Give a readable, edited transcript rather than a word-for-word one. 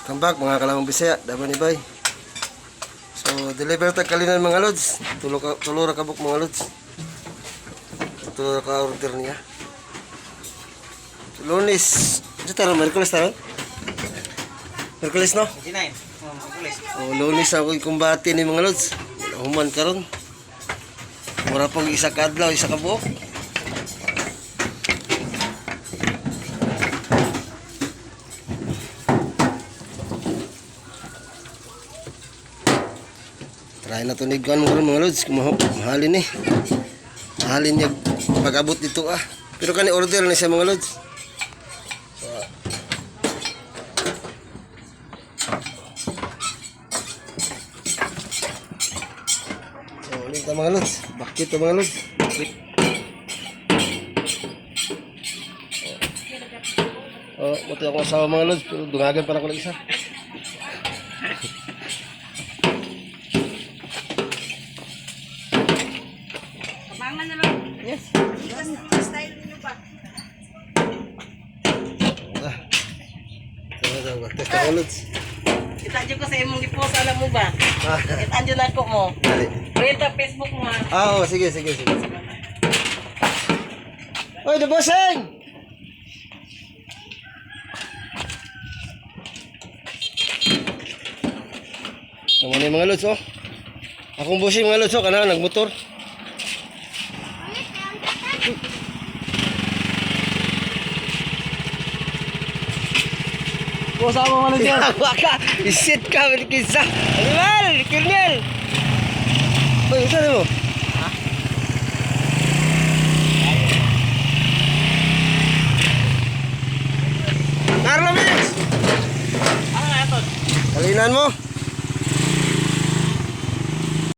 Come back mga kalamang Bisaya, daban ni bay. So deliver ta kalinan mga lods. Tulo ka tulo ra kabuk mga lods. Tulo ra ka order niya. So, Lunes. Ito taro Merkules taro. Merkules no? 29. Oh, Merkules. O Lunes ako kumbate ni mga lods. Human karon. Mura pong isa ka adlaw, isa ka buok. Try na to ni Guan mo mga lods. Kumaho, mahalin eh. Mahalin niya pag-abot dito ah. Pero kani order na siya mga lods. So, ulit ta mga lods. Bakit to mga lods? Wait. Oh, buti akong asawa mga lods, pero dungagan pa na ako ng isa. Kamangan na lang. Yes. Style niyo pa. Ah. Tama, tama. Test ako lods. Kita dyan ko sa imong gipost, alam mo ba? Ah, Kita dyan ako mo. dali. Print ang Facebook mo. Ah. Ah, oh, sige, sige, sige. Oy, the bossing! Tama na yung mga lods, oh. Akong bossing mga lods, oh, kana nagmotor. Boss, ako man dyan. Yawa ka! Isit ka, Melkisa! Animal! Kirnel! Uy, saan mo? Carlo Mix! Ano nga ito? Kalinan mo!